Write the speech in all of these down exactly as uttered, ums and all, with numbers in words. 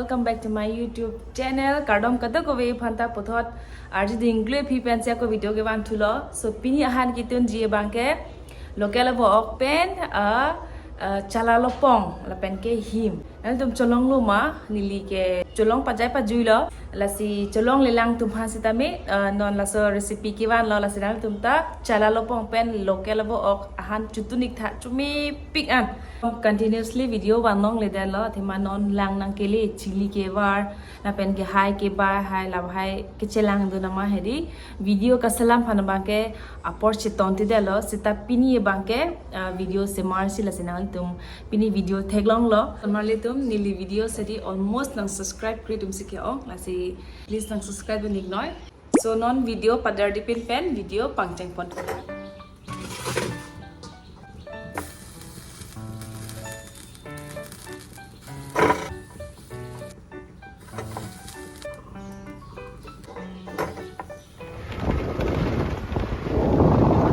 Welcome back to my YouTube channel. Kardom kadokave aphanta puthot arju dingklu aphi pensi ako video kevan thulo. So pini ahan ketunji abangke local avo ok pen, ah, ah, chala lopong lapen ke him. Nangtum cholonglo ma, neli ke cholong pajai pajuilo. Lasi cholonglelang atum aphan sitame, ah, non laso recipe kevanlo, lasi nangtum ta chala lopong pen local avo ok ahan chotun ik tha, chomepik an. Continuously video van longledetlo, athema non lang nangkele chili kevar, lapen ke hai kebai hai, lahai kechelangdun nama hedi. Video kaselam aphan abangke apor chetongtedetlo, seta pini abangke, ah, video semarsi, lasi nangtum pini video theklonglo. Marlitum neli video sedi almost nang subscribe kre atumsi ke-ong, lasi please nang subscribe dun iknoi. So non video padardi pin pen video pangcheng pon.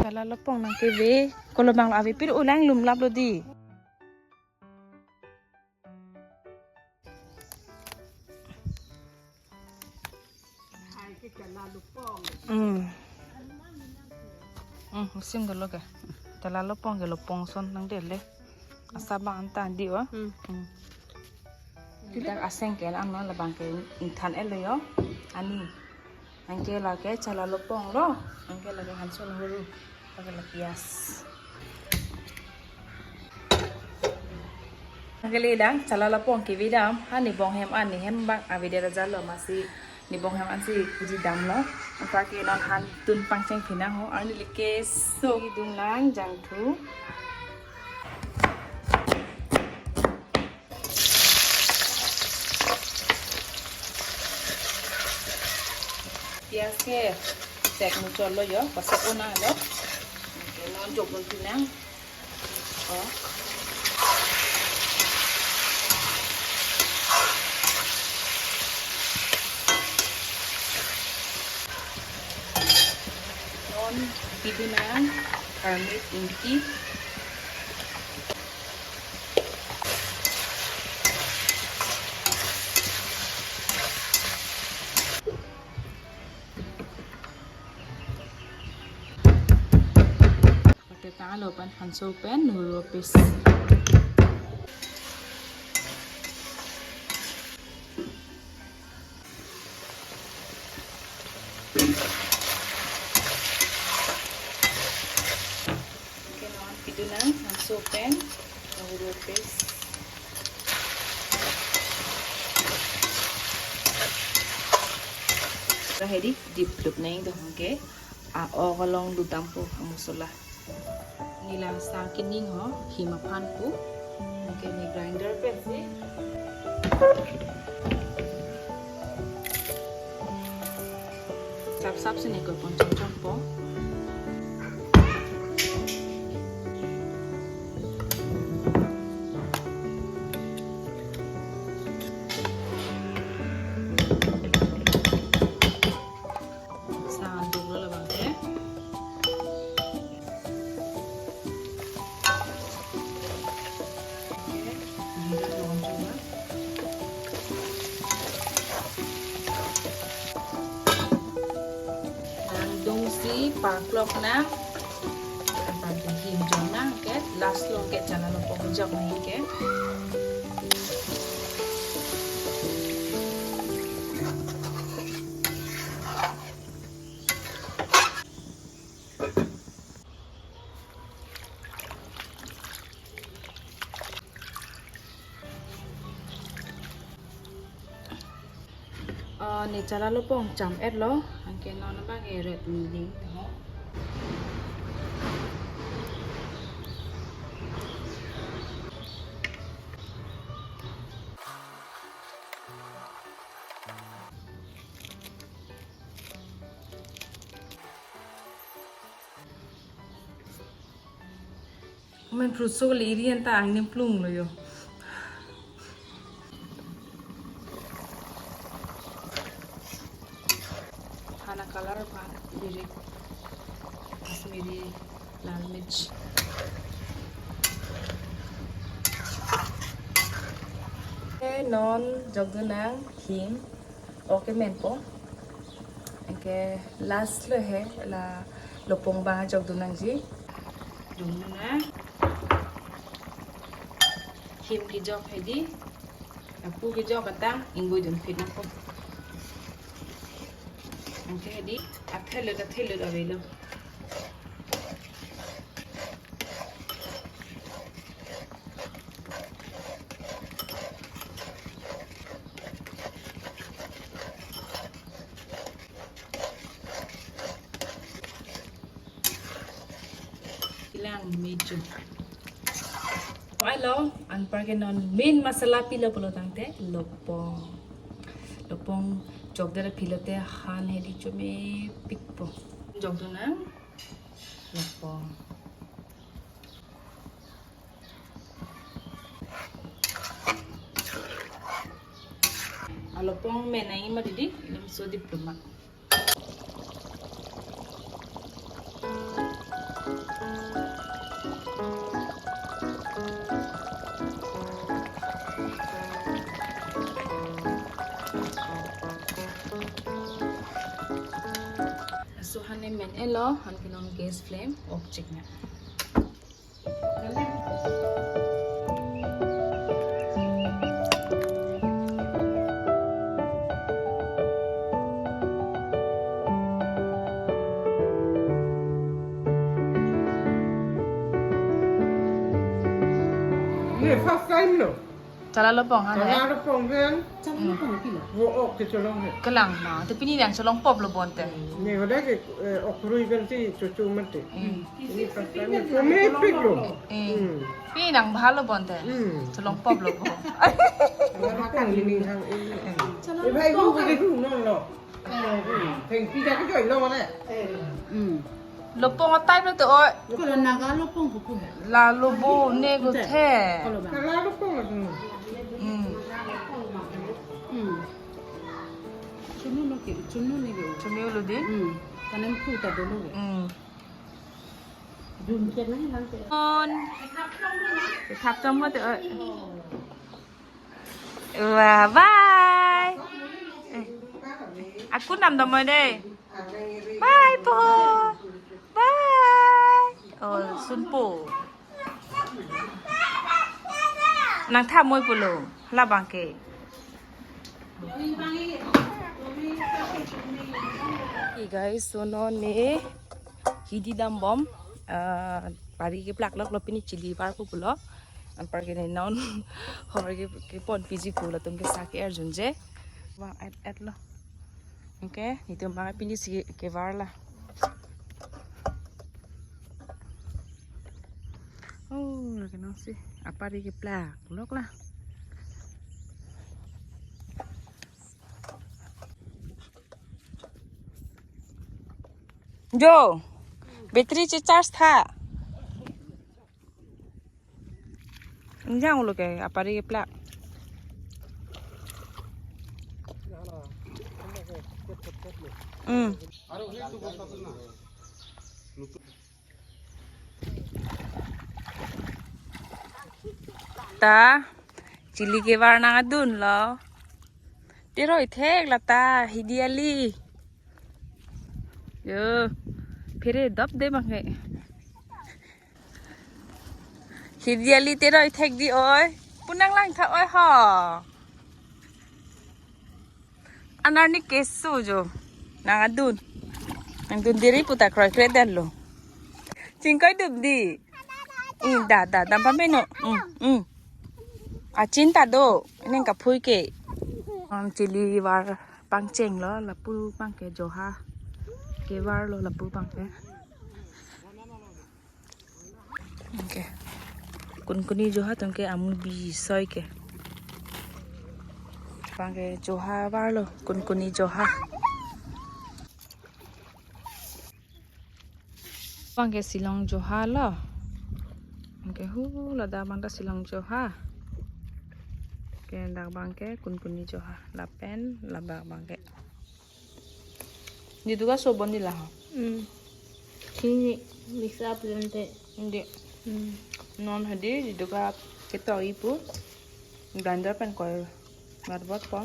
Chala lopong nangkeve, kolomang lo ave pir ulang lumlaplo di. Hmm. Hmm, musim dolo ke. Chala lopong ke lopong ason nangdele. Asap abang anta di wa. Hmm. Hmm. Dak aseng ke ano labang ke ingthan-etlo yo. Ani. Anke lake chala lopong lo. Anke lake hanso lahuru. Pakai la pias. Anke le dang chala lopong kevedam, ha ne bong hem an, ne hem abang avedet ajatlo, amatsi ne bong hem ansi kejidamlo. Anke non han tun pangcheng phinang ho, arni leke so. Idung nang jangthu. Pias ke sek muchotlo yo, pasek unalo. Anke non jok dun phinang. Oh. Non pidun nang, karmit ingti. Patetang alo pen hanso pen nuru pis. Anke non pidun nang hanso pen nuru pis. Lahai di dip dup neng do, anke a-ok along dudampo amosola. Neli la sang kening ho, him aphan pu. Anke ne grinder pensi. Sapsap si ne ko pon chomchompo. Sang duklo labang ke. Nangdungsi parklok nang. Apa ke him jong nang ke, last lo ke chala lopong jong nang ke. Ah, ne chala lopong cham-etlo, anke non abang eret miling ho. Men pruso le iri anta angni plung lo yo. Hana color pa diri Kashmiri lal mirch. Non jokdun nang him. Ok, menpo. Anke last lo he, la lopong abang jokdun nangji. Jokdun nang. Him kejok hedi. Lapu kejok atang ingvoi dunpik nangpo. Anke hedi, athelo athelo avelo. Kelang mejo. Oi lo, anparke non main masala pilo pulo tangte lopong. Lopong jokdet aphi lote han hedi chomepikpo. Jokdun nang lopong. Alopong menai ma didi, ilam sodip lemak. So han ne men-e lo, anke non gas flame off chek nang. Ne first time lo. Chala lopong han, eh? Chala lopong pen. Chala lopong pilo. Vo ok kecholong he. Kelang ma. Te pini nangcholong pop lo bonte. Ne hoda ke, eh, ok rui pen si chocho mate. Hmm. Ini first time. Chomepik lo. Eh. Hmm. Pini nang bhalo bonte. Hmm. Cholong pop lo bo. Chala lopong ini hang ini. Chala lopong. Eh, bhai, bu ke bu non lo. Hmm. Thengpi ta kejoi lo mane. Hmm. Lopong a-type lo to, oi. Kolo Naga lopong ko pu he. La lobo ne ko the. Kolo ba. Naga lopong lo. Hmm. Hmm. Chunu no ke, chunu ne ke. Chunu lo di. Hmm. Kanan pu ta dolo ke. Hmm. Dum ke nahi lang ke. On. Thap chom ko te, oi. Wah, bye. Eh, akun nam damoi dei. Bye po. Bye. Oh, sunpo. Nangthamoi pulo. Labang ke. Okay guys, so non ne hidi dambom, ah, pari keplak lok lo, pini chili varpo pulo. Anparke ne non hor ke, keponpiji pu, latum ke sa ke-arjunji. Vang et et lo. Okay, netum abang pini si kevar la. Oh, lake nang si apari keplak lok la. Jo, battery che charge tha. Injang ulo ke apari keplak. Hmm. Ta, chili kevar nangdun lo. Teroi thek la ta, hidi ali. Yo, phere dop de bang he. Hidi ali teroi thek di oi. Pu nanglang tha oi ho. Anerni keso jo. Nangdun. Nangdun diri pu ta kroikre detlo. Chingkoi dup di. Ih, da, da, dam pameno. Hmm, hmm. Achin ta do. Neng kaphui ke. Ang chili var pangcheng lo, lapu abang ke joha kevar lo, lapu abang ke. Okay. Kunkuni joha atum ke amu bi soi ke. Abang ke joha varlo, kunkuni joha. Abang ke silong joha lo. Okay, hu ladak abang ta silong joha. Okay, dak abang ke kunkuni joha. Lapen labak abang ke. Jitu ka sobon di la ho. Hmm. Sini mix up lente. Hindi. Hmm. Non hadi jitu ka ketok ipu. Grinder pen koi mat bot po.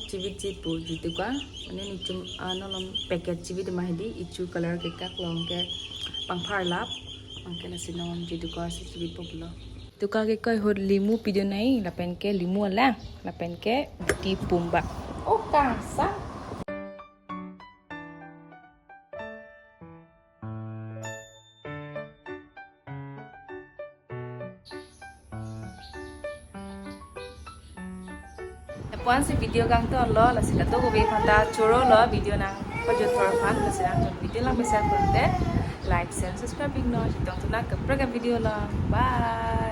Chivit ji pu ji duka, mane nelitum anon along packet chivit ma hedi, ichu color ke kak long ke pangpharlap, anke lasi non ji duka si chivit po pulo. Duka ke koi hot limu pidun nai, lapen ke limu alang, lapen ke ti pumba. Oh, kangsa. Lapu-an si video kangtolo, lasi kadokave aphanta choro lo video nangpajut thor aphan, lasi nang video lang bisa kunte like, share, subscribe iknon, chetong tu nang kaprek a video lang. Bye.